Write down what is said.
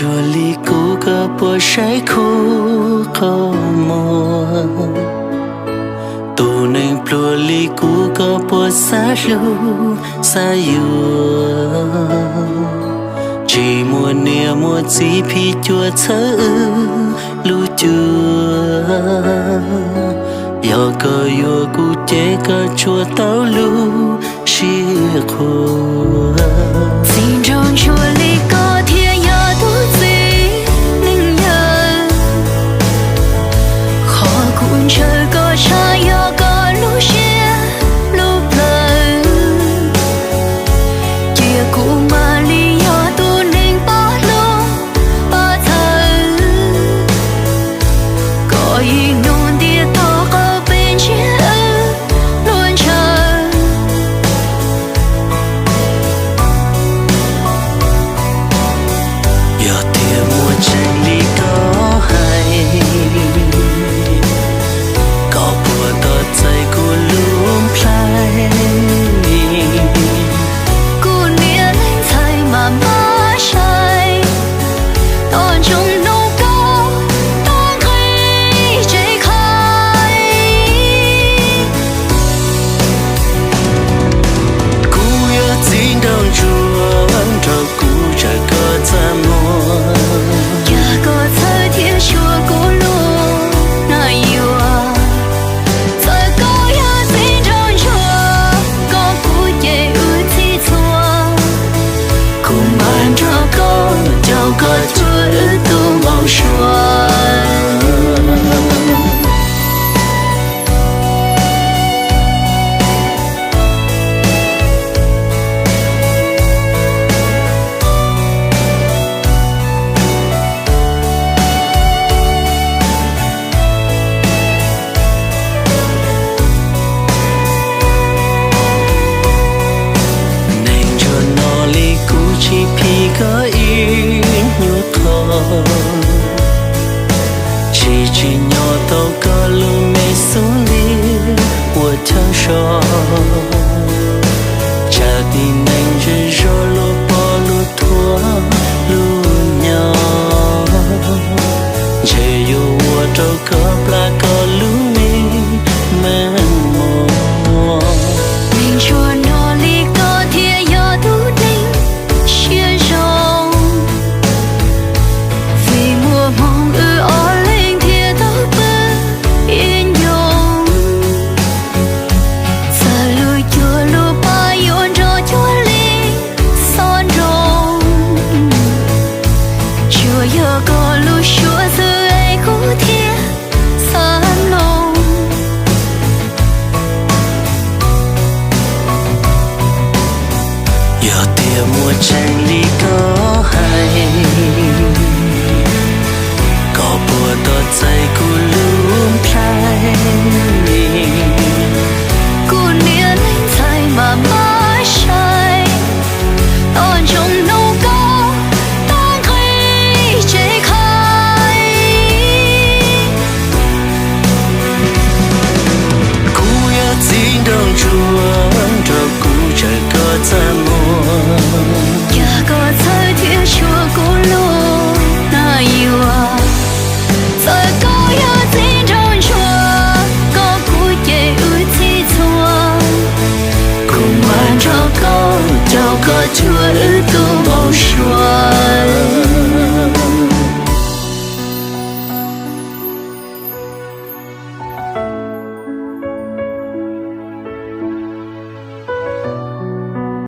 Pluag li kuv koj puas saib khuv qhov muag? Tus neeg pluag li kuv koj puas xav hlub xav yuav? Tsis muaj niam muaj txiv phim cuam txhawb wb lub cuab. Yog koj yuav kuv ces koj tsuas tau lub siab qhuas. Txiv nraug ntsuag li koj thiaj yog tub txib neeg yawg. Qhov kuv ntshaw koj tshaj yog koj lub siab lub plawv. Cia kuv mam li yog tus neeg pab hlub pab txhawb. Koj ib hnub ntiaj teb qhov peb ntsiab wb luag ntshaw. Yog tias muaj tseeb li koj hais, koj puas tos txais kuv lub nplhaib? Kuv niam leej ntxhais mas npaj sai, tos ntsoov hnub koj tuaj nqis tsev qhaib. Kuv yog txiv nraug ntsuag, nrog kuv tsawg koj txaj muag. Cas koj txhawj thiab xyuas kuv lub nais yuav? Txawm koj yog txiv nraug ntsuag, koj kuv ces wb txhij txhua. Kuv mam nrog koj caum koj cuag wb tus npau suav. Neeg ntsuag no li kuv tsis phim koj ib nyuag qho, tsis tsim nyog tau koj lub me xub ntiag ua chaw so. Tsam tib neeg zej zog luag pom luag thuam luag nyo, ntshe yuav ua rau koj plam koj lub me meej mom. Neeg ntsuag no li koj thiaj yog tub neeg siab zoo. Vim muaj hmoo wb ob leeg thiaj tau pw ib ncoo. Txawm lub cuab lub pab yuav nrog cuag li xob nroo, tsuas yog koj lub suab xwb es kuv thiaj xav mloog. Yog tias muaj tseeb li koj hais, koj puas tos txais kuv lub